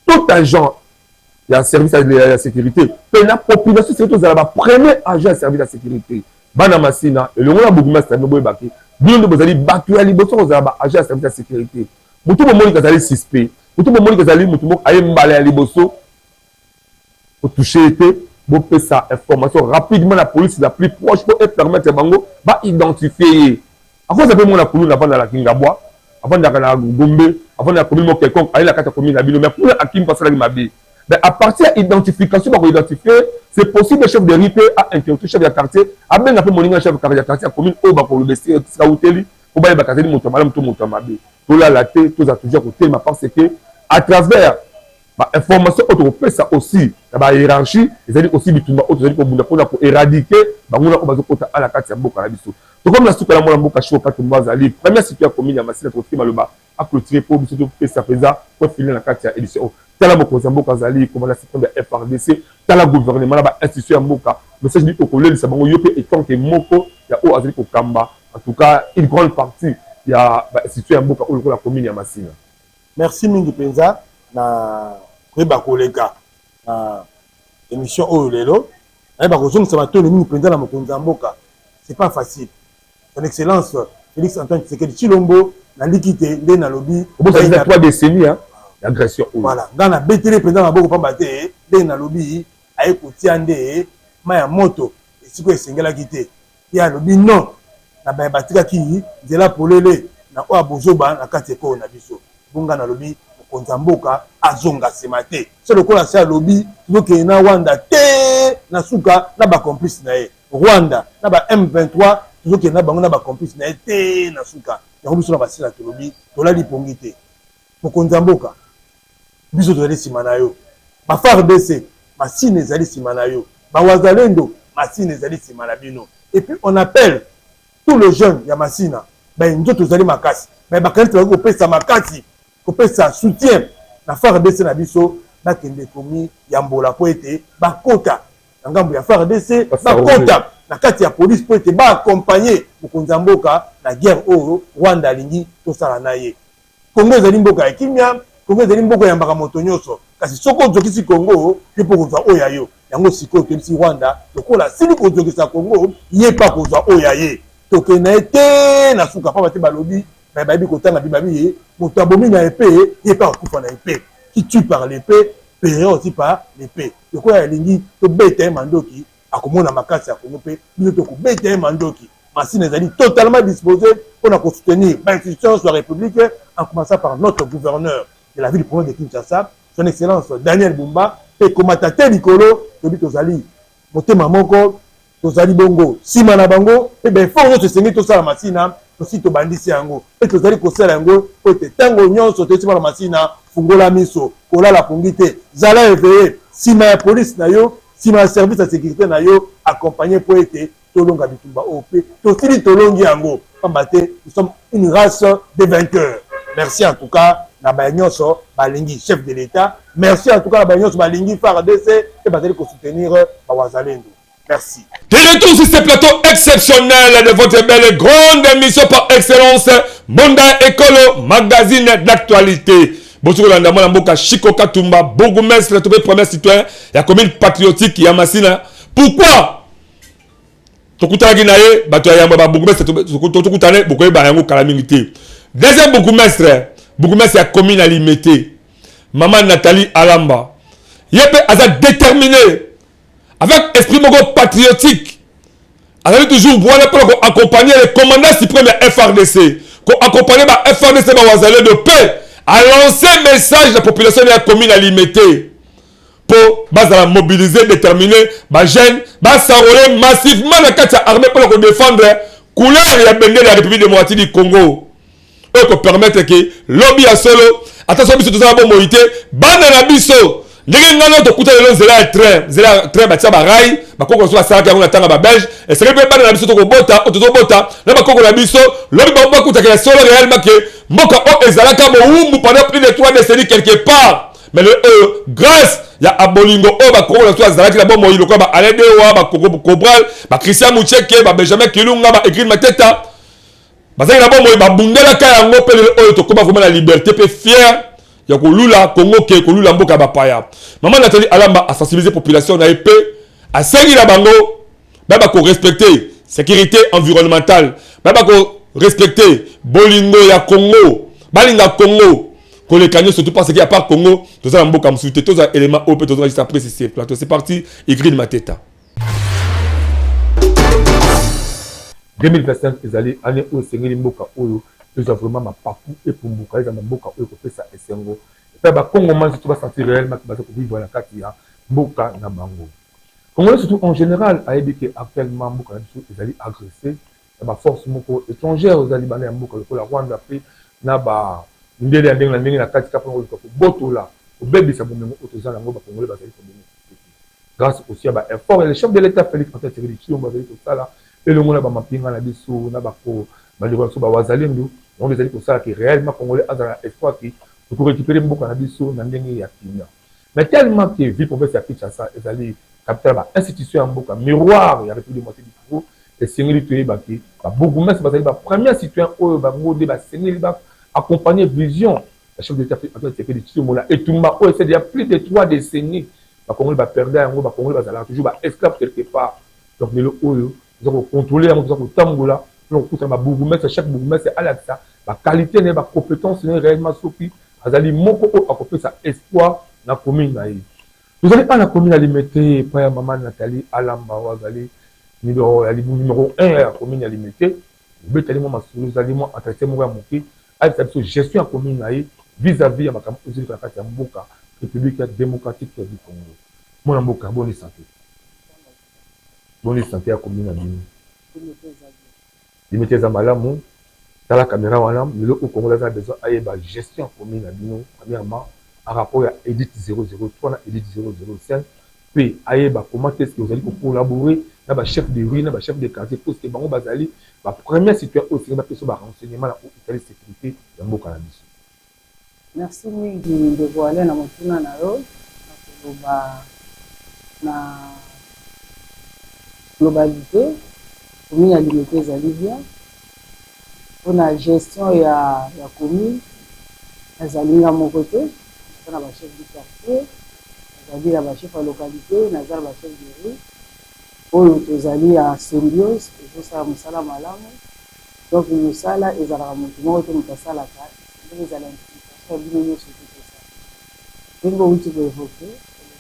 Tout agent ya service ya sécurité mpe na population esengeli tozala ba premier agent ya service ya sécurité. Bana Masina elongo na bourgmestre na bino, boyebaki bino nde bozali bato ya liboso kozala ba agent ya service ya sécurité. Motu bomoniki azali suspect, motu bomoniki azali motu moko aye mbala ya liboso. Botouche ye te, bopesa information rapidement na police la plus proche po epermettre bango ba identifier ye. Akoza pe mwana kuluna avanda na Kingabwa, avandaka na Gombe, avanda na commune moko quelconque, aye na kati ya commune na bino mais kuna akimi po asalaki mabe. Mais à partir ya identification bako identifier, c'est possible chef de rue pe a interroger chef ya quartier, abenga pe moninga chef ya quartier ya commune oyo bakoloba esika awuteli po bayebaka azali moto ya malamu to moto ya mabe. Tolala te, tozala toujours kotelema parce que à travers Ba informations oyo tokopesa aussi na ba hierarchie ezali aussi bitumba oyo tozali kobunda pona ko eradiquer banguna oyo bazokota a na kati ya mboka na biso. Tokomi na suka na mwana mboka Shiko Katumba azali premier citoyen ya commune ya Masina tokotika maloba a cloturer po biso topesa penza point final na kati ya edition oyo. Tala mokonzi ya mboka azali commandant supreme ya FARDC, tala gouvernement na ba institutions ya mboka, message nini okolendisa bango yo pe etant que moko ya oyo azali kokamba en tout cas une grande partie ya ba institutions ya mboka oyo lokola commune ya Masina. Merci mingi penza na koyeba koleka na emission oyo lelo. Nayeba kozongisa matondo mingi penza na mokonzi ya mboka. C'est pas facile. Son excellence Felix Antoine Tshisekedi Tshilombo naliki te nde nalobi. Obosani eza 3 décennies hein ya agression oyo. Voilà, nga nabeteli penza maboko pamba te ndenge nalobi aye kotia nde mayi ya moto esika oyo esengelaki te. Ye alobi non na baye batikaki nzela polele na oyo ya bozoba na kati ya ekolo na biso. Bongo nga nalobi mokonzi ya mboka azonga sima te. Se lokola asi alobi tozokende na Rwanda tee na suka na ba complices na ye. Rwanda na ba M23 tozokende na bango na ba complices na ye tee na suka. Yango biso na Basila tolobi tolali pongi te. Mokonzi ya mboka biso tozali sima na yo. Ba fardc masina ezali sima na yo. Ba wazalendo masina ezali sima na bino. Et puis on appelle tous les jeunes ya masina baye nzoto ezali makasi baye bakanisi bakoki kopesa makasi kopesa soutien na fardc na biso bakende komi yambola mpo ete bakota na ngambo ya fardc bakota na kati ya police mpo ete ba accompagner mokonzi ya mboka na guerre oyo Rwanda alingi tosala na ye. Congo ezali mboka ya kimia, Congo ezali mboka eyambaka moto nyoso. Kasi soki ozokisi Congo, yo mpe okozwa oyo ya yo. Yango sikoyo toyebisi Rwanda, lokola asili kozokisa Congo, ye mpe akozwa oyo ya ye. Tokende na ye tee na suka, pamba te balobi, baye bayebi kotanga Bible bayebi ye, moto abomi na epee, ye mpe akokufa na epee. Qui tue par l'epee, perira aussi par l'epee. Lokola alingi tobeta ye mandoki, akomona makasi ya Congo mpe biso tokobeta ye mandoki. Masina ezali totalement dispose mpo na ko soutenir ba institutions nyonso ya Republique en commençant par notre gouverneur de la ville province de Kinshasa, son excellence Daniel Bumba, mpe komata te likolo, toyebi tozali motema moko, tozali bongo sima na bango mpe ba efforts nyonso esengeli tosala Masina tosi tobandisi yango mpe tozali kosala yango mpo ete ntango nyonso toyesi bana Masina fungola miso, kolala pongi te, zala eveille sima ya police na yo, sima ya service ya securite na yo, accompagner mpo ete tolonga bitumba oyo mpe tosili tolongi yango pamba te nous sommes une race de vainqueurs. Merci en tout cas na baye nyonso balingi chef de l'Etat, merci en tout cas na baye nyonso balingi FARDC mpe bazali ko soutenir ba wazalendo. Merci. De retour sur ce plateau exceptionnel de votre belle et grande émission par excellence, Mbonda Ekolo, magazine d'actualité. Bozo kolanda mwana mboka Chico Katumba, bourgmestre to pe premier citoyen ya commune patriotique ya Masina. Pourquoi tokutanaki na ye bato ya yambo ya ba bourgmestre tokutane bokoyeba yango kala mingi te. Deuxième bourgmestre, bourgmestre ya commune ya Limete, maman Nathalie Alamba. Ye pe aza déterminé avec esprit moko patriotique azali toujours wana mpona ko accompagner le commandant suprême ya FRDC ko accompagner ba FRDC ba wazalendo mpe a lancer message na population ya commune ya Limete mpo bazala mobiliser déterminer ba jeunes ba s'enrôler massivement na kati ya armée mpona ko défendre couleur ya bendele ya République démocratique du Congo oyo eko permettre ke lobi ya solo ata soki biso toza na bomoi te bana na biso ndenge ngai nao tokuta lelo nzela ya train nzela ya train batia barai bakoko na biso basalaka yango na ntango ya babelge esengeli mpe bana na biso tokobota oyo tozobota na bakoko na biso lobi bango bakutaka ya solo réellement ke mboka oyo ezalaka bowumbu pendant plus de 3 décennies quelque part mais lelo oyo grâce ya abolingo oyo bakoko na biso bazalaki na bomoi lokola ba Alain Dewa ba Cobral ba Christian Mucheke ba Benjamin Kilunga ba Egrine Mateta Bazalaki na bomoi, babundelaka yango mpe lelo oyo tokoma vraiment na liberte mpe fier ya kolula Congo ke kolula mboka ya bapaya. Mama Nathalie Alamba a sensibiliser population na ye mpe asengi na bango bayeba ko respecter securite environnementale, bayeba ko respecter bolingo ya Congo, balinga Congo. Koleka nyonso tout parce que à part Congo, toza na mboka mosusu te. Tozala élément oyo mpe tozonga juste après ce plateau. C'est parti, Igrine Mateta. 2025 ezali année oyo esengeli mboka oyo ezwa vraiment mapapu, epumbuka, ezala mboka oyo ekopesa esengo epai bakongomani, surtout basentir réellement baza kovivre na kati ya mboka na bango. Congolais surtout en général ayebi ke actuellement mboka na biso ezali agressé na baforce moko étrangère eza libanda ya mboka, lokola Rwanda mpe na bandele ya ndenge na ndenge na kati, kaka mpona koluka kobotola, kobebisa bomengo oyo toza nango. Bakongolais bazali kobénéficier grâce aussi ya baeffort ya le chef de l'État Félix Antoine Tshisekedi Tshilombo azali kosala elongo na bamapinga na biso, na bako bandeko na biso bawazalendu. Yango ezali kosala ke réellement Congolais azala na espoir ke tokorécupérer mboka na biso na ndenge ya kimia. Mais tellement ke ville province ya Kinshasa ezali capitale, bainstitution ya mboka, miroir ya République démocratique du Congo, esengeli toyeba ke babourgmestre bazali bapremier citoyen oyo bango nde basengeli baaccompagner vision ya chef de l'État Antoine Tshisekedi Tshilombo na etumba oyo ese déjà plus de 3 décennies bakongoli baperdre yango. Bakongoli bazalaka toujours baesclave quelque part. Donc lelo oyo toza kocontrôler yango, toza kotambola mpona kokutana babourgmestre. Chaque bourgmestre alakisa baqualité na ye, bacompétence na ye réellement, soki azali moko oyo akopesa espoir na commune na ye. Tozali awa na commune ya Limete, epai ya mama Nathalie Alamba oyo azali numéro ya numéro 1 ya commune ya Limete. Obetali mwa masolo, ezali mwa entretien moko ya moke, ayebisa biso gestion ya commune na ye vis-à-vis ya makambo oyo ezoleka na kati ya mboka République démocratique du Congo. Mwana mboka, boni santé? Boni santé ya commune na bino? Limete eza malamu. Tala caméra wana. Lelo oyo Congolais aza na besoin ayeba gestion ya commune na bino, premièrement en rapport ya édit 003 na édit 005, mpe ayeba comment est-ce que ozali kocollaborer na bachef de rue, na bachef de quartier, parce que bango bazali bapremier citoyen oyo esengi bapesa barenseignement na oyo etali sécurité ya mboka na biso. Merci mingi, ndeko Ale, na motuna na yo. Na koloba na globalité, commune ya Limete ezali bien. Mpona gestion ya commune, nazali nga moko te. Naza na bachef du quartier, nazali na bachef ya localité, naza na bachef de rue oyo tozali ya symbiose, ezosala mosala malamu. Donc mosala ezalaka motu moko te moto asalaka, ndenge ezala implication ya bino nyonso te. Tosala ndenge outi koévoquer,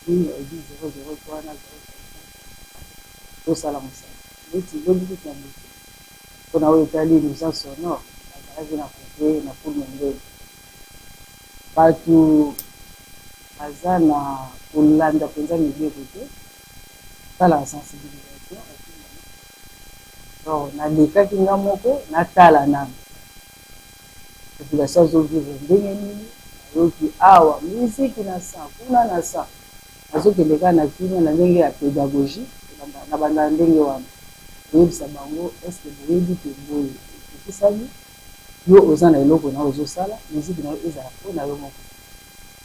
olobi édit 003 na 0 tosala mosala neti lobi kutu na butu. Mpona oyo etali nuisance sonore, nazalaki na kote na Poule Mondele, bato baza na kolanda mpenza mibeko te, salaka sensibilisation. Donc nalekaki nga moko, natala nano population azovivre ndenge nini. Nayoki awa miziki na sa kuna na sa, nazokende kaka na kimia na ndenge ya pédagogie, na banda ndenge wana koyebisa bango: est-ce boyebi ke boye ekokisami? Yo oza na eloko na ozosala miziki na yo, ezala mpo na yo moko.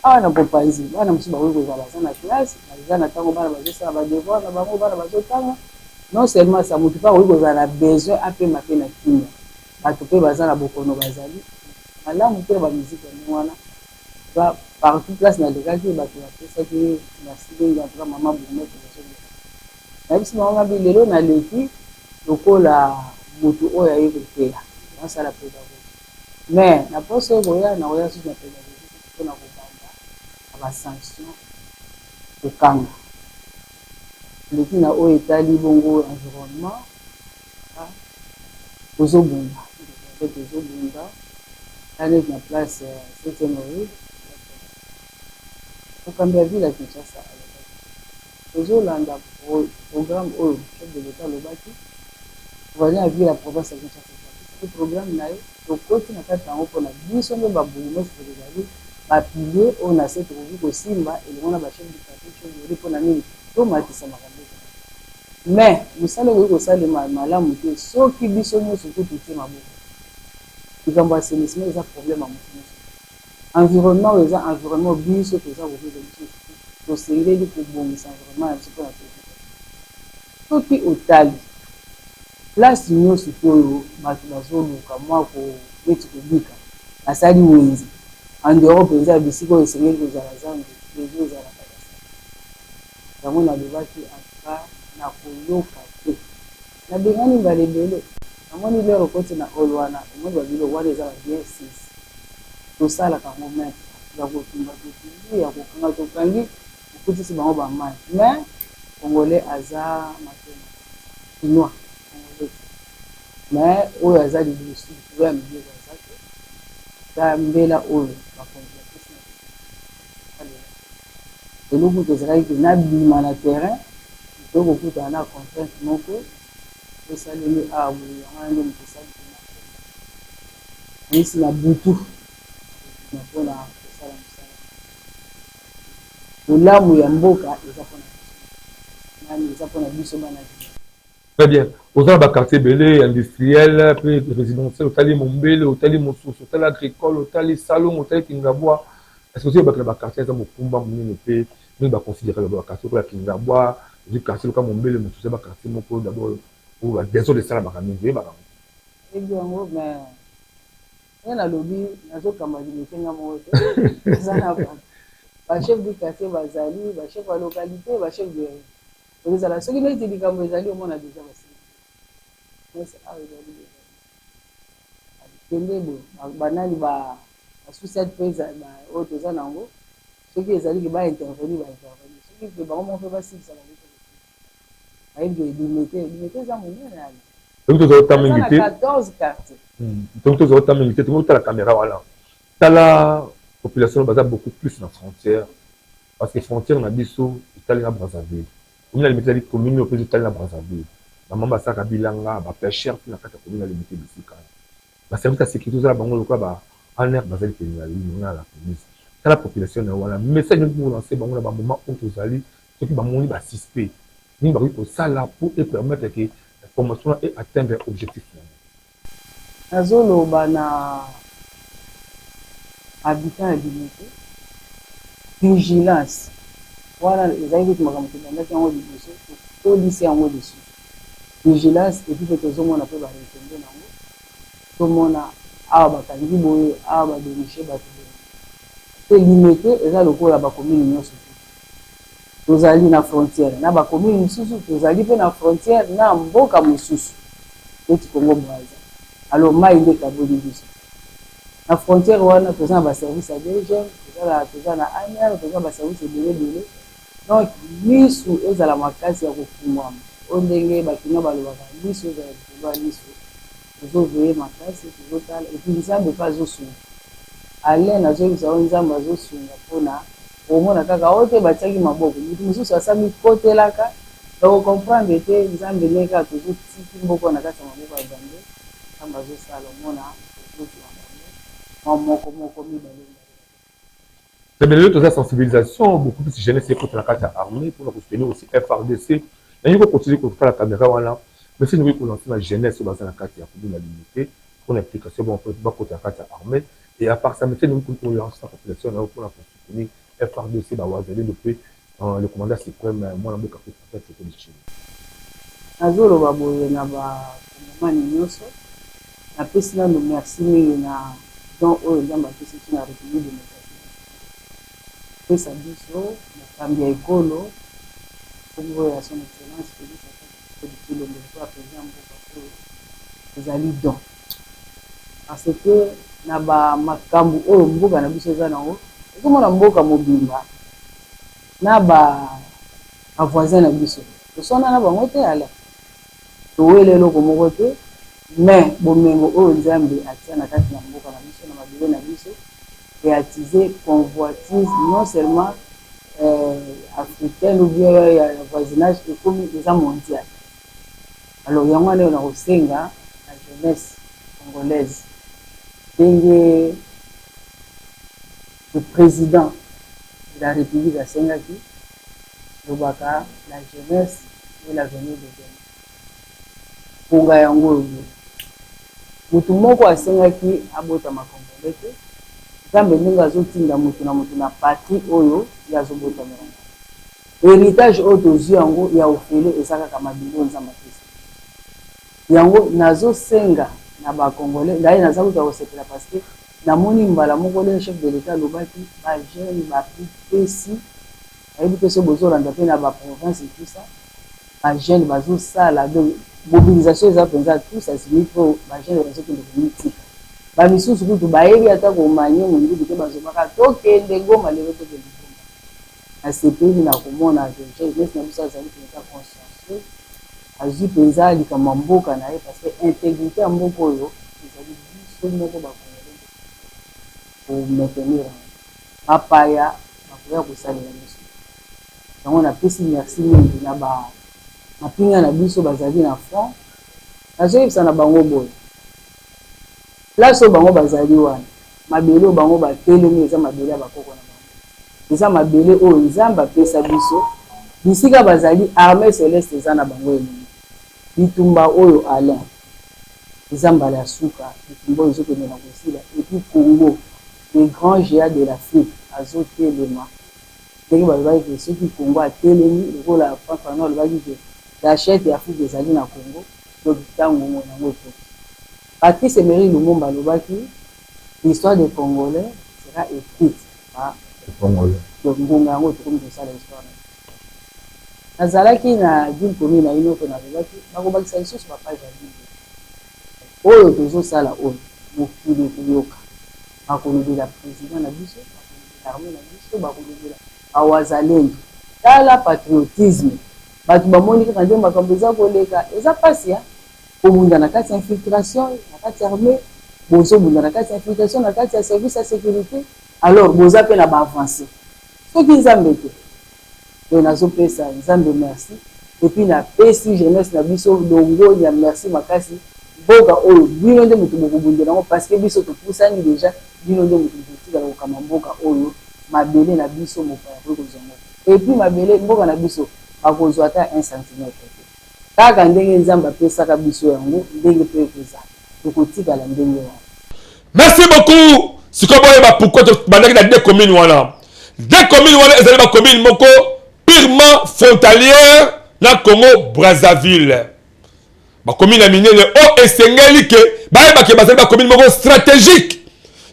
Awa na bopanzi, bana mosusu bakoki kozala baza na classe, baza na ntango bana bazosala badevoir na bango, bana bazotanga. Non seulement ça, motu mpe akoki kozala na besoin apema mpe na kimia. Bato mpe baza na bokono, bazali malamu te na bamiziki ya ndenge wana. Partout place nalekaki, bato bapesaki merci mingi. En tout cas, mama bourgmestre, bazobela nayebisi mama mabi lelo naleki lokola motu oyo aye koteya, nasala pédagogie. Mais na poso oyo koya, nakoya susu na pédagogie mpona kobanda na basanction, kokanga. Leki na oyo etali bongo environnement, tozobunda, tozobunda neti na place ya 7e rue. Mokambi ya ville ya Kinshasa alobaki tozolanda programme oyo chef de l'État alobaki. Gouverneur ya ville ya province ya Kinshasa apesaki programme na ye, tokoti na kati yango. Mpona biso nde babourgmestre, tozali bapilier oyo na se tokoki kosimba elongo na bachef du quartier, chef de rue. Mpona nini tomatisa makambo? Mais mosala ekoki kosalema malamu te soki biso nyonso to totie maboko. Likambo ya assainissement eza problème ya motu nyonso. Environnement oyo eza environnement biso toza kovivre, biso tosengeli kobongisa environnement na biso mpona tovivre. Soki otali place nyonso te oyo bato bazoluka mwa neti kobika, basali wenze en dehors mpenza ya bisika oyo esengeli kozala zango ezo ezalaka. Yango nalobaki, en tout cas nakoyoka te. Nabengani mbala ebele. Namoni lero okoti na hall wana, omoni babiloko wana eza babien sisi, tosalaka yango maître. Ya kotumba totumbi, ya kokanga tokangi, tokutisi bango ba mayi. Mais congolais aza matema kinois congolais te. Mais oyo aza liboso likolo ya mibeko aza te. Eza mbela oyo bakonzi bapesi na biso tosalela. Lelo kutu ezalaki ke nabima na terrain tokoki kokutana na contrainte moko esalemi awa boye, yango wana nde moto esali ke nakoma. Nakanisi na butu nakobima mpo na kosala mosala. Bolamu ya mboka eza mpo na biso nani? Eza mpo na biso bana Guinee. Très bien. Oza na ba quartier ebele industriel pe residentiel, otali Mombele, otali mosusu, otali agricole, otali Salongo, otali Kingabwa. Est-ce que ozoyebaka na ba quartier eza mokumba monene pe mingi ba considéraka ba quartier lokola Kingabwa, ozwi quartier lokola Mombele, mosusu eza ba quartier moko d'abord oyo ba desordre esalamaka mingi, oyebaka yango? Nayebi yango mais ndenge nalobi nazokamba limete nga moko te, naza na bato, ba chef du quartier bazali, ba chef ya localité, ba chef de rue. Ekozala soki neti likambo ezali omona dejà basili mese awa ezali dejà kende boye banani ba suicide mpe oyo toza na yango soki ezali ke ba intervenir ba intervenir soki ke bango moko mpe basilisa bango mpe bayebi ke limete limete eza monene ala Soki tozwa ota mingi te, 14 quartier. Soki tozwa ota mingi te, totala caméra wana. Tala population baza beaucoup plus na frontière parce que frontière na biso etali na Brazzaville. Commune ya Limete ezali commune oyo mpe ezotali na Brazzaville. Ba mama basalaka bilanga, ba pêcheurs mpe na kati ya commune ya Limete bisika. Ba service ya sécurité ozala bango lokola ba ANR bazali pene ya na la police. Tala population na wana, message nini kolancer bango na ba moment oyo tozali soki bamoni ba suspect nini bakoki kosala pour e permettre que information wana e atteindre objectif na yango. Nazoloba na habitant ya Limete, vigilance wana ezali kutu makambo tobandaki yango liboso, tokolisi yango lisusu. Vigilance et puis pe tozomona pe ba retombes nango, tozomona awa bakangi boye, awa ba denicher batu boye. Pe Limete eza lokola ba communes nionso te. Tozali na frontière na ba communes mosusu, tozali pe na frontière na mboka mosusu neti Congo Brazza. Alors mayi nde ekaboli biso. Na frontière wana toza na ba services ya DGM, toza na ANR, toza na ba services ebele ebele. Donc misu ezala makasi ya kofungwama. Oyo ndenge ba kinois balobaka lisu ezala likolo ya lisu. Tozo veiller makasi, tozotala et puis Nzambe pe azosunga. Alain nazoyebisa yo Nzambe azosunga pona okomona kaka oyo te batiaki maboko mutu mosusu asi amikotelaka donc o comprendre te Nzambe ndenge kaka tozotiki mboka oyo na kati ya maboko ya Nzambe, Nzambe azosala omona tozozua bango mwa moko moko mibale mibale. Très bien, lelo toza sensibilisation beaucoup plus jeunesse ekota na kati ya armée mpona kosoutenir aussi FRDC. Nalingi kocontinue kotala caméra wana, mais soki nakoki kolancer na jeunesse oyo baza na kati ya commune ya Limete mpona implication bango mpo bakota na kati ya armée et à part ça, mais soki nakoki kolancer na population na yo mpona kosoutenir FRDC ba wazalendo mpe le commandant suprême mwana mboka Félix Antoine Tshisekedi Tshilombo. Nazoloba boye na ba kongomani nioso, napesi nanu merci mingi na don oyo Nzambe apesi biso na Republique democratique du Congo, kopesa biso mokambi ya ekolo kombo ya son excellence Felix Antoine Tshisekedi Tshilombo lokola president ya mboka oyo ezali don parce que na ba makambu oyo mboka na biso eza nango, ozomona mboka mobimba na ba voisins na biso toswana na bango te Alain, towela eloko moko te mais bomengo oyo Nzambe atia na kati na mboka na biso na mabele na biso e attiser convoitise non seulement africaine ou bien ya voisinage ekomi eza mondial. Alors yango wana oyo nakosenga na jeunesse congolaise ndenge le president de la republique asengaki lobaka la jeunesse est l'avenir de demain ngonga yango oyo boye mutu moko asengaki abotama congolais te nzambe ndenge azotinda mutu na mutu na patrie oyo ye azobotamela na heritage oyo tozwi yango ya ofele eza kaka mabele oyo nzambe apesi yango nazosenga na ba congolais ndaye naza kuta kosepela parce que namoni mbala moko le chef de l'etat alobaki ba jeunes bapesi nayebi te soki bozolanda mpe na ba province et tout ça ba jeunes bazosala donc mobilisation eza mpenza tous azimut mpo ba jeunes bazokende komitika. Ba misusu kutu bayebi ata ko manier munduki te bazobaka tokende Goma lelo tokende Goma. Nasepeli na komona que jeunesse na biso azali penza consciencieux, azui penza likambo ya mboka na ye parce que integrite ya mboka oyo ezali biso moko ba congolais nde ko maintenir yango. Bapaya bakoya kosalela biso. Yango napesi merci mingi na ba mapinga na biso bazali na front. Nazoyebisa na bango boye, Place oyo bango bazali wana, mabele oyo bango batelemi eza mabele ya bakoko na bango. Eza mabele oyo Nzambe apesa biso. Bisika bazali, armee celeste eza na bango elongo. Bitumba oyo Alain, eza mbala ya suka, bitumba oyo ezo kende na kosila. Et puis Congo, le grand geant de l'Afrique azo telema. Ndenge balobaki ke soki Congo atelemi, lokola Franck Fanon alobaki ke gachette ya Afrique ezali na Congo, Donc tango ngo nango ekoki. Patrice Emery Lumumba alobaki l'histoire des congolais sera ecrite par les congolais. Donc ngonga yango tokomi kosala histoire na biso. Nazalaki na ville commune na Inoko nalobaki bakobakisa lisusu ba page ya Bible. Oyo tozosala oyo mokili ekoyoka. Bakolobela president na biso, bakolobela armee na biso, bakolobela ba wazalendo. Tala patriotisme Batu bamoni kaka ndenge makambo eza koleka, eza pasi hein, kobunda na kati ya infiltration na kati ya armee, bozo bunda na kati ya infiltration na kati ya service ya securite, alors boza pe na ba avance soki Nzambe te. Donc nazo pesa Nzambe merci et puis na pesi jeunesse na biso longonya merci makasi, mboka oyo bino nde mutu bokobundela yango parce que biso topusani dejà, bino nde mutu bokotikala kokamba mboka oyo, mabele na biso mopaya akoki kozua yango te. Et puis mabele mboka na biso bakozua ata un centimetre te. Kaka ndenge Nzambe apesaka biso yango ndenge pe ekozala. Ekotikala ndenge wana. Merci beaucoup. Sikoyo boyeba pourquoi tobandaki na deux communes wana. Deux communes wana ezali ba communes moko purement frontalière na Congo Brazzaville. Ba communes ya minene oyo esengeli ke bayeba ke bazali ba communes moko stratégique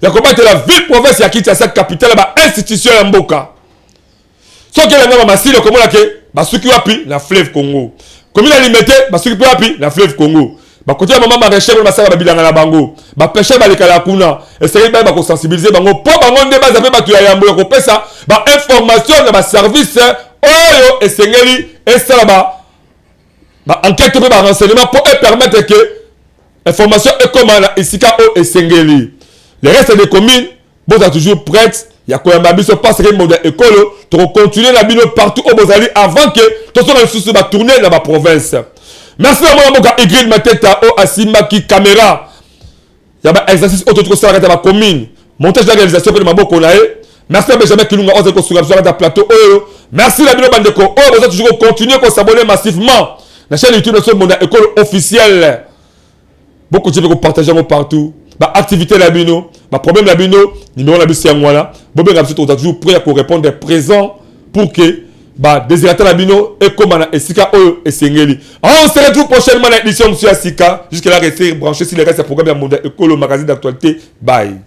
ya kobatela ville province ya Kinshasa capitale ya ba institutions ya mboka. Soki elanga ba masili okomona ke basuki wapi na fleuve Congo. Commune ya Limete basuki mpe wapi na fleuve Congo. Bakote ya mama maraîchère wana basala babilanga na bango, ba pêcheurs balekala kuna, esengeli bayeba kosensibiliser bango mpo bango nde baza mpe bato ya yambo ya kopesa ba information na ba service oyo esengeli esala ba ba enquête mpe ba renseignement mpo e permettre que information ekoma na esika oyo esengeli. Le reste des communes bozala toujours prête ya koyamba biso parce que moto ya ekolo tokocontinue na bino partout oyo bozali avant que tozonga lisusu batourne na baprovince. Merci na mwana mboka Igrid Mateta oyo asimbaki camera ya ba exercice oyo toki kosala kati ya bacommune, montage na réalisation mpe na maboko na ye. Merci na Benjamin Kilunga oyo azali kosunga biso na kati ya plateau oyo. Merci na bino bandeko oyo boza toujours kocontinue kosabonne massivement na chaîne YouTube na biso Monda Ekolo officiel. Bokontinue mpe kopartage yango partout, ba activité na bino, ba problème na bino, numéro na biso yango wana, bobenga biso, tokozala toujours prêt ya korépondre présent pour que ba désirata na bino ekoma na esika oyo esengeli. On se retrouve prochainement na édition mosusu ya sika. Jusque là, restez branchés sur le reste ya programme ya Monda Ekolo magazine d'actualité. Bye.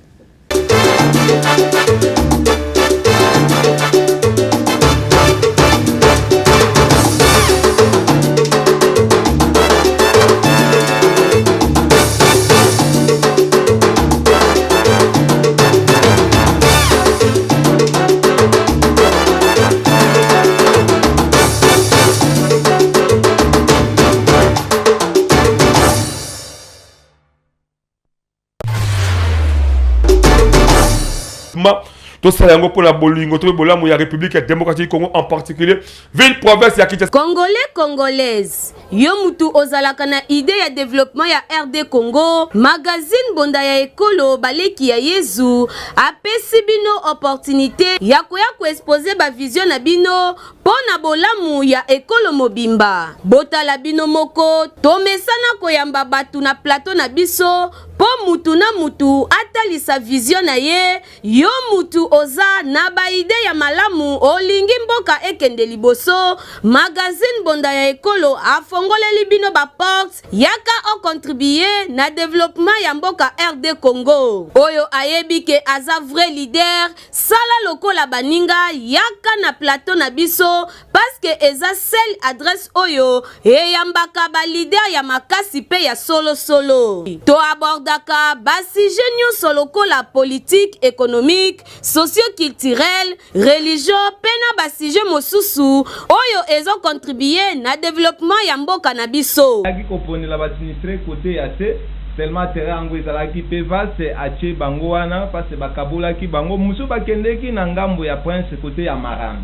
Tosala yango mpo na bolingo to mpe bolamu ya République ya démocratique du Congo, en particulier ville province ya Kinshasa. Congolais Congolaise, yo mutu ozalaka na idee ya developpement ya RD Congo, magazine Bonda ya Ekolo Baleki ya Yezu apesi bino opportunite ya koya ko exposer ba vision na bino mpo na bolamu ya ekolo mobimba. Botala bino moko, tomesana koyamba batu na plateau na biso mpo mutu na mutu atalisa vision na ye. Yo mutu oza na ba idee ya malamu, olingi mboka ekende liboso, magazine Bonda ya Ekolo afongoleli bino ba portes, yaka o contribuer na developpement ya mboka RD Congo. Oyo ayebi ke aza vrai leader, Sala lokola baninga yaka na plateau na biso parce que eza seule adresse oyo eyambaka ba leader ya makasi pe ya solo solo. To abordaka. Basololaka ba sujets nyonso lokola politique, economique, socio-culturel, religion mpe na ba sujets mosusu oyo ezo contribuer na developpement ya mboka na biso. Ayaki koponela ba sinistres cote ya se, tellement terrain yango ezalaki pe vaste, atie bango wana parce bakabolaki bango, mosusu bakendeki na ngambo ya Prince cote ya Maran.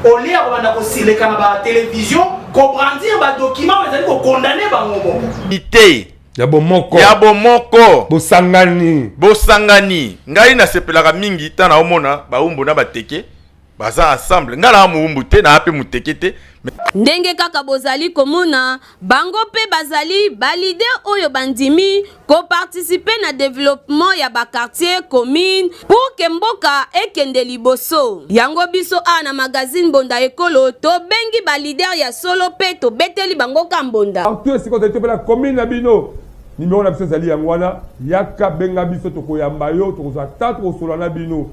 Au lieu ya kobanda kosileka na ba television ko brandir ba documents oyo ezali ko condamner bango moko. Unite. Ya bomoko. Ya bomoko. Bosangani. Bosangani. Ngai nasepelaka mingi ntango naomona baumbu na bateke baza ensemble. Ngai naa moumbu te, naa mpe moteke te. Ndenge kaka bozali komona, bango pe bazali ba leaders oyo bandimi ko participer na developpement ya ba quartiers, communes pour que mboka ekende liboso. Yango biso awa na magazine Mbonda Ekolo tobengi ba leaders ya solo pe tobeteli bango ka mbonda. Partout esika ozali to pe na commune na bino, numero na biso ezali yango wana, yaka benga biso tokoyamba yo, tokozwa temps tokosolola na bino.